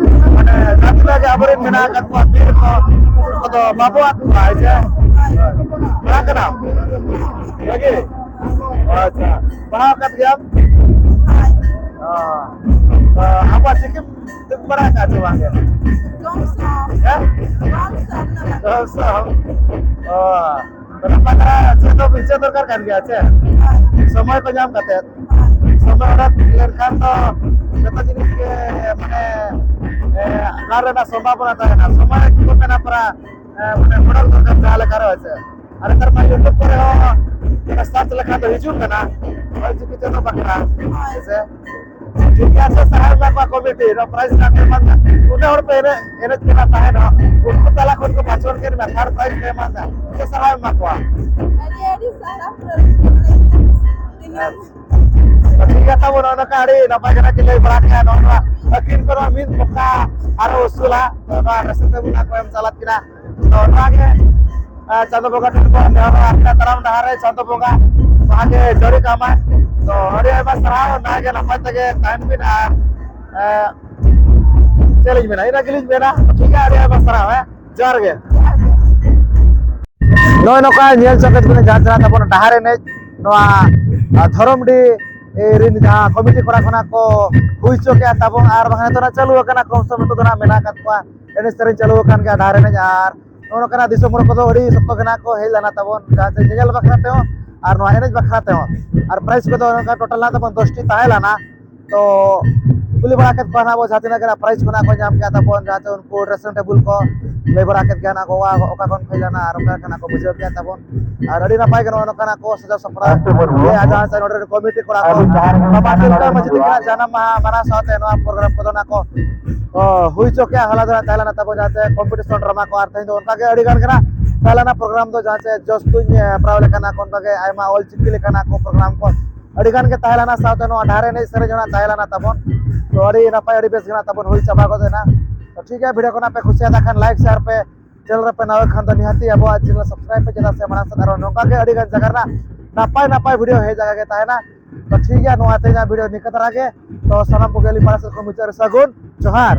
ᱢᱟᱱᱮ ᱡᱟᱦᱟᱸ ᱛᱤᱱᱟᱹᱜ ᱜᱮ ᱟᱵᱚᱨᱮᱱ ᱢᱮᱱᱟᱜ ᱟᱠᱟᱫ ᱠᱚᱣᱟ ᱵᱤᱨ ᱠᱚ, ᱩᱱᱠᱩ ᱠᱚᱫᱚ ᱵᱟᱵᱚ ᱟᱫ ᱠᱚᱣᱟ, ᱦᱮᱸ ᱥᱮ? ᱦᱳᱭ᱾ ᱵᱟᱲᱟ ᱠᱟᱱᱟᱢ? ᱵᱷᱟᱜᱮ? ᱟᱪᱪᱷᱟ᱾ ᱯᱟᱲᱦᱟᱣ ᱟᱠᱟᱫ ᱜᱮᱭᱟᱢ? ᱦᱳᱭ᱾ ᱚ᱾ ᱛᱚ, ᱟᱵᱚᱣᱟᱜ ᱪᱤᱠᱤᱢ ᱛᱩᱫ ᱵᱟᱲᱟ ᱟᱠᱟᱫ ᱪᱮ ᱵᱟᱝ? ᱠᱚᱢ ᱥᱚᱢ᱾ ᱦᱮᱸ? ᱠᱚᱢ ᱥᱚᱢ ᱫᱚ ᱵᱟᱝ᱾ ᱠᱚᱢ ᱥᱚᱢ᱾ ᱚ᱾ ᱛᱚ, ᱱᱟᱯᱟᱭ ᱫᱷᱟᱨᱟ ᱪᱮᱫ ᱫᱚ ᱪᱮᱫ ᱫᱚᱨᱠᱟᱨ ᱠᱟᱱ ᱜᱮᱭᱟ, ᱪᱮ? ᱦᱳᱭ᱾ ᱥᱚᱢᱚᱭ ᱠᱚ ᱧᱟᱢ ᱠᱟᱛᱮ᱾ ᱦᱳᱭ᱾ ᱥᱚᱢᱚᱭ ᱚᱰᱚᱠ ᱞᱮᱱᱠᱷᱟᱱ ᱫᱚ ᱡᱚᱛᱚ ᱡᱤᱱᱤᱥ ᱜᱮ, ᱢᱟᱱᱮ, ᱮ, ᱜᱟᱱ ᱨᱮᱱᱟᱜ ᱥᱚᱢᱵᱷᱟᱵᱚᱱᱟ ᱛᱟᱦᱮᱱᱟ᱾ ᱥᱚᱢᱚᱭ ᱠᱚ ᱢᱮᱱᱟ ᱯᱟᱨᱟ, ᱮ, ᱢᱟᱱᱮ, ᱚᱰᱚᱠ ᱫᱚᱨᱠᱟᱨ ᱡᱟᱦᱟᱸ ᱞᱮᱠᱟ ᱨᱮ, ᱦᱳᱭ ᱥᱮ᱾ ᱟᱨ ᱱᱮᱛᱟᱨ ᱢᱟ YouTube ᱠᱚᱨᱮ ᱦᱚᱸ ᱡᱟᱦᱟᱸ search ᱞᱮᱠᱷᱟᱱ ᱫᱚ ᱦᱤᱡᱩᱜ ᱠᱟᱱᱟ, ᱚᱞ ᱪᱤᱠᱤ ᱪᱮᱫᱚᱜ ᱵᱟᱠᱷᱨᱟ, ᱦᱮᱸ ᱥᱮ? ᱴᱷᱤᱠ ᱜᱮᱭᱟ, ᱥᱮ ᱥᱟᱨᱦᱟᱣ ᱮᱢᱟ ᱠᱚᱣᱟ ᱠᱚᱢᱤᱴᱤ, ᱱᱚᱣᱟ prize ᱨᱮᱱᱟᱜ ᱯᱮ ᱮᱢᱟ ᱠᱚᱣᱟ᱾ ᱩᱱᱟᱹᱜ ᱦᱚᱲ ᱯᱮ ᱮᱱᱮᱡ, ᱮᱱᱮᱡ ᱠᱟᱱᱟ ᱛᱟᱦᱮᱱ ᱦᱚᱸ, ᱩᱱᱠᱩ ᱛᱟᱞᱟ ᱠᱷᱚᱱ ᱠᱚ ᱵᱟᱪᱷᱚᱱ ᱠᱮᱫ ᱢᱮᱭᱟ, third prize ᱯᱮ ᱮᱢᱟ ᱠᱚᱣᱟ, ᱥᱮ ᱥᱟᱨᱦᱟᱣ ᱮᱢᱟ ᱠᱚᱣᱟ᱾ ᱟᱹᱰᱤ ᱟᱹᱰᱤ ᱥᱟᱨᱦᱟᱣ᱾ ᱟᱪᱪᱷᱟ᱾ ᱴᱷᱤᱠ ᱜᱮᱭᱟ, ᱛᱟᱵᱚᱱ ᱱᱚᱜᱼᱚ ᱱᱚᱝᱠᱟ ᱟᱹᱰᱤ ᱱᱟᱯᱟᱭ ᱠᱟᱛᱷᱟ ᱠᱤᱱ ᱞᱟᱹᱭ ᱵᱟᱲᱟ ᱠᱮᱫᱟ᱾ ᱱᱚᱜᱼᱚ ᱱᱚᱣᱟ ᱟᱹᱠᱤᱱ ᱠᱚᱫᱚ ᱢᱤᱫ ᱢᱚᱠᱟ ᱟᱨᱚ ᱩᱥᱩᱞᱟ, ᱱᱚᱣᱟ ᱨᱟᱹᱥᱠᱟᱹ ᱛᱟᱵᱚᱱ ᱠᱚ ᱮᱢ ᱪᱟᱞᱟᱜ ᱠᱤᱱᱟ᱾ ᱛᱚ ᱚᱱᱟᱜᱮ, ᱟᱨ ᱪᱟᱸᱫᱚ ᱵᱚᱸᱜᱟ ᱴᱷᱮᱱ ᱵᱚᱱ ᱱᱮᱦᱚᱨᱚᱜᱼᱟ, ᱟᱯᱮᱭᱟᱜ ᱛᱟᱲᱟᱢ ᱰᱟᱦᱟᱨ ᱨᱮ ᱪᱟᱸᱫᱚ ᱵᱚᱸᱜᱟ ᱵᱷᱟᱜᱮ ᱡᱟᱹᱲᱤ ᱠᱟᱢᱟᱭ᱾ ᱛᱚ ᱟᱹᱰᱤ ᱟᱭᱢᱟ ᱥᱟᱨᱦᱟᱣ, ᱱᱟᱭ ᱜᱮ ᱱᱟᱯᱟᱭ ᱛᱮᱜᱮ ᱛᱟᱦᱮᱱ ᱵᱤᱱ᱾ ᱟᱨ, ᱮ, ᱪᱮᱫ ᱞᱤᱧ ᱢᱮᱱᱟ, ᱤᱱᱟᱹ ᱜᱮᱞᱤᱧ ᱢᱮᱱᱟ᱾ ᱴᱷᱤᱠ ᱜᱮᱭᱟ, ᱟᱹᱰᱤ ᱟᱭᱢᱟ ᱥᱟᱨᱦᱟᱣ, ᱦᱮᱸ, ᱡᱚᱦᱟᱨ ᱜᱮ᱾ ᱱᱚᱜᱼᱚᱭ ᱱᱚᱝᱠᱟ ᱧᱮᱞ ᱪᱚ ᱠᱮᱫ ᱵᱤᱱ ᱡᱟᱦᱟᱸ ᱪᱟᱞᱟᱜ ᱛᱟᱵᱚᱱ ᱰᱟᱦᱟᱨ ᱮᱱᱮᱡ, ᱱᱚᱣᱟ, ᱟ, ᱫᱷᱚᱨᱚᱢᱰᱤ, ᱮ, ᱨᱤᱱ ᱡᱟᱦᱟᱸ ᱠᱚᱢᱤᱴᱤ ᱠᱚᱲᱟ ᱠᱷᱚᱱᱟᱜ ᱠᱚ ᱦᱩᱭ ᱦᱚᱪᱚ ᱠᱮᱜᱼᱟ ᱛᱟᱵᱚᱱ, ᱟᱨ ᱵᱟᱝ ᱱᱤᱛᱚᱜ ᱱᱟᱜ ᱪᱟᱹᱞᱩ ᱟᱠᱟᱱᱟ, ᱠᱚᱢ ᱥᱚᱢ ᱱᱤᱛᱚᱜ ᱫᱚ ᱱᱟᱜ ᱢᱮᱱᱟᱜ ᱟᱠᱟᱫ ᱠᱚᱣᱟ, ᱮᱱᱮᱡ ᱥᱮᱨᱮᱧ ᱪᱟᱹᱞᱩ ᱟᱠᱟᱱ ᱜᱮᱭᱟ ᱰᱟᱦᱟᱨ ᱮᱱᱮᱡ᱾ ᱟᱨ ᱱᱚᱜᱼᱚ ᱱᱚᱝᱠᱟᱱᱟᱜ ᱫᱤᱥᱚᱢ ᱦᱚᱲ ᱠᱚᱫᱚ ᱟᱹᱰᱤ ᱥᱚᱠᱛᱚ ᱜᱮ ᱱᱟᱜ ᱠᱚ ᱦᱮᱡ ᱞᱮᱱᱟ ᱛᱟᱵᱚᱱ, ᱡᱟᱦᱟᱸ ᱪᱮ ᱧᱮᱧᱮᱞ ᱵᱟᱠᱷᱨᱟ ᱛᱮᱦᱚᱸ ᱟᱨ ᱱᱚᱣᱟ ᱮᱱᱮᱡ ᱵᱟᱠᱷᱨᱟ ᱛᱮᱦᱚᱸ᱾ ᱟᱨ prize ᱠᱚᱫᱚ ᱱᱚᱝᱠᱟ total ᱱᱟᱜ ᱛᱟᱵᱚᱱ ᱫᱚᱥ ᱴᱤ ᱛᱟᱦᱮᱸ ᱞᱮᱱᱟ᱾ ᱛᱚ ᱠᱩᱞᱤ ᱵᱟᱲᱟ ᱠᱮᱫ ᱠᱚᱣᱟ ᱱᱟᱜ ᱵᱚ ᱡᱟᱦᱟᱸ ᱛᱤᱱᱟᱹᱜ ᱜᱮ ᱱᱟᱜ prize ᱠᱚ ᱱᱟᱜ ᱠᱚ ᱧᱟᱢ ᱠᱮᱜᱼᱟ ᱛᱟᱵᱚᱱ, ᱡᱟᱦᱟᱸ ᱪᱮ ᱩᱱᱠᱩ dressing table ᱠᱚ, ᱞᱟᱹᱭ ᱵᱟᱲᱟ ᱠᱮᱫ ᱜᱮᱭᱟ ᱱᱟᱜ ᱠᱚ ᱚᱠᱟ ᱚᱠᱟ ᱠᱷᱚᱱ ᱠᱚ ᱦᱮᱡ ᱞᱮᱱᱟ ᱟᱨ ᱚᱠᱟ ᱞᱮᱠᱟᱱᱟᱜ ᱠᱚ ᱵᱩᱡᱷᱟᱹᱣ ᱠᱮᱫ ᱛᱟᱵᱚᱱ᱾ ᱟᱨ ᱟᱹᱰᱤ ᱱᱟᱯᱟᱭ ᱜᱮ ᱱᱚᱜᱼᱚᱭ ᱱᱚᱝᱠᱟᱱᱟᱜ ᱠᱚ ᱥᱟᱡᱟᱣ ᱥᱟᱯᱲᱟᱣ ᱞᱟᱹᱭᱟ ᱡᱟᱦᱟᱸ ᱥᱮ ᱱᱚᱰᱮ ᱨᱮᱱ ᱠᱚᱢᱤᱴᱤ ᱠᱚᱲᱟ ᱠᱚ ᱵᱟᱵᱟ ᱛᱤᱞᱠᱟᱹ ᱢᱟᱹᱡᱷᱤ ᱛᱟᱹᱠᱤᱱᱟᱜ ᱡᱟᱱᱟᱢ ᱢᱟᱦᱟ ᱢᱟᱱᱟᱣ ᱥᱟᱶᱛᱮ ᱱᱚᱣᱟ ᱯᱨᱳᱜᱨᱟᱢ ᱠᱚᱫᱚ ᱱᱟᱜ ᱠᱚ ᱚ, ᱦᱩᱭ ᱦᱚᱪᱚ ᱠᱮᱜᱼᱟ᱾ ᱦᱚᱞᱟ ᱫᱚ ᱱᱟᱜ ᱛᱟᱦᱮᱸ ᱞᱮᱱᱟ ᱛᱟᱵᱚᱱ ᱡᱟᱦᱟᱸ ᱪᱮ ᱠᱚᱢᱯᱤᱴᱤᱥᱚᱱ ᱰᱨᱟᱢᱟ ᱠᱚ, ᱟᱨ ᱛᱮᱦᱮᱧ ᱫᱚ ᱚᱱᱠᱟ ᱜᱮ ᱟᱹᱰᱤ ᱜᱟᱱ ᱜᱮ ᱱᱟᱜ ᱛᱟᱦᱮᱸ ᱞᱮᱱᱟ ᱯᱨᱳᱜᱨᱟᱢ ᱫᱚ ᱡᱟᱦᱟᱸ ᱪᱮ ᱡᱚᱥ ᱛᱩᱧ ᱦᱮᱯᱨᱟᱣ ᱞᱮᱠᱟ ᱱᱟᱜ ᱚᱱᱠᱟ ᱜᱮ ᱟᱭᱢᱟ ᱚᱞ ᱪᱤᱠᱤ ᱞᱮᱠᱟᱱᱟᱜ ᱠᱚ ᱯᱨᱳᱜᱨᱟᱢ ᱠᱚ ᱟᱹᱰᱤ ᱜᱟᱱ ᱜᱮ ᱛᱟᱦᱮᱸ ᱞᱮᱱᱟ, ᱥᱟᱶᱛᱮ ᱱᱚᱣᱟ ᱰᱟᱦᱟᱨ ᱮᱱᱮᱡ ᱥᱮᱨᱮᱧ ᱦᱚᱸ ᱱᱟᱜ ᱛᱟᱦᱮᱸ ᱞᱮᱱᱟ ᱛᱟᱵᱚᱱ᱾ ᱛᱚ ᱟᱹᱰᱤ ᱱᱟᱯᱟᱭ ᱟᱹᱰᱤ ᱵᱮᱥ ᱜᱮ ᱱᱟᱜ ᱛᱟᱵᱚᱱ ᱦᱩᱭ ᱪᱟᱵᱟ ᱜᱚᱫ ᱮᱱᱟ᱾ ᱛᱚ ᱴᱷᱤᱠ ᱜᱮᱭᱟ, ᱵᱷᱤᱰᱤᱭᱳ ᱠᱚ ᱱᱟᱜ ᱯᱮ ᱠᱩᱥᱤᱭᱟᱫᱟ ᱠᱷᱟᱱ ᱞᱟᱭᱤᱠ ᱥᱮᱭᱟᱨ ᱯᱮ, ᱪᱮᱱᱮᱞ ᱨᱮᱯᱮ ᱱᱟᱣᱟ ᱠᱷᱟᱱ ᱫᱚ ᱱᱤᱦᱟᱹᱛᱤ ᱟᱵᱚᱣᱟᱜ ᱪᱮᱱᱮᱞ ᱥᱟᱵᱥᱠᱨᱟᱭᱤᱵ ᱯᱮ, ᱪᱮᱫᱟᱜ ᱥᱮ ᱢᱟᱲᱟᱝ ᱥᱮᱫ ᱟᱨᱚ ᱱᱚᱝᱠᱟ ᱜᱮ ᱟᱹᱰᱤ ᱜᱟᱱ ᱡᱟᱭᱜᱟ ᱨᱮᱱᱟᱜ ᱱᱟᱯᱟᱭ ᱱᱟᱯᱟᱭ ᱵᱷᱤᱰᱤᱭᱳ ᱦᱮᱡ ᱡᱟᱭᱜᱟ ᱜᱮ ᱛᱟᱦᱮᱱᱟ᱾ ᱛᱚ ᱴᱷᱤᱠ ᱜᱮᱭᱟ, ᱱᱚᱣᱟ ᱛᱮᱦᱮᱧᱟᱜ ᱵᱷᱤᱰᱤᱭᱳ ᱱᱤᱝᱠᱟᱹ ᱫᱷᱟᱨᱟ ᱜᱮ᱾ ᱛᱚ ᱥᱟᱱᱟᱢ ᱠᱚᱜᱮ ᱟᱹᱞᱤᱧ ᱯᱟᱦᱴᱟ ᱥᱮᱫ ᱠᱷᱚᱱ ᱢᱩᱪᱟᱹᱫ ᱨᱮ ᱥᱟᱹᱜᱩᱱ ᱡᱚᱦᱟᱨ᱾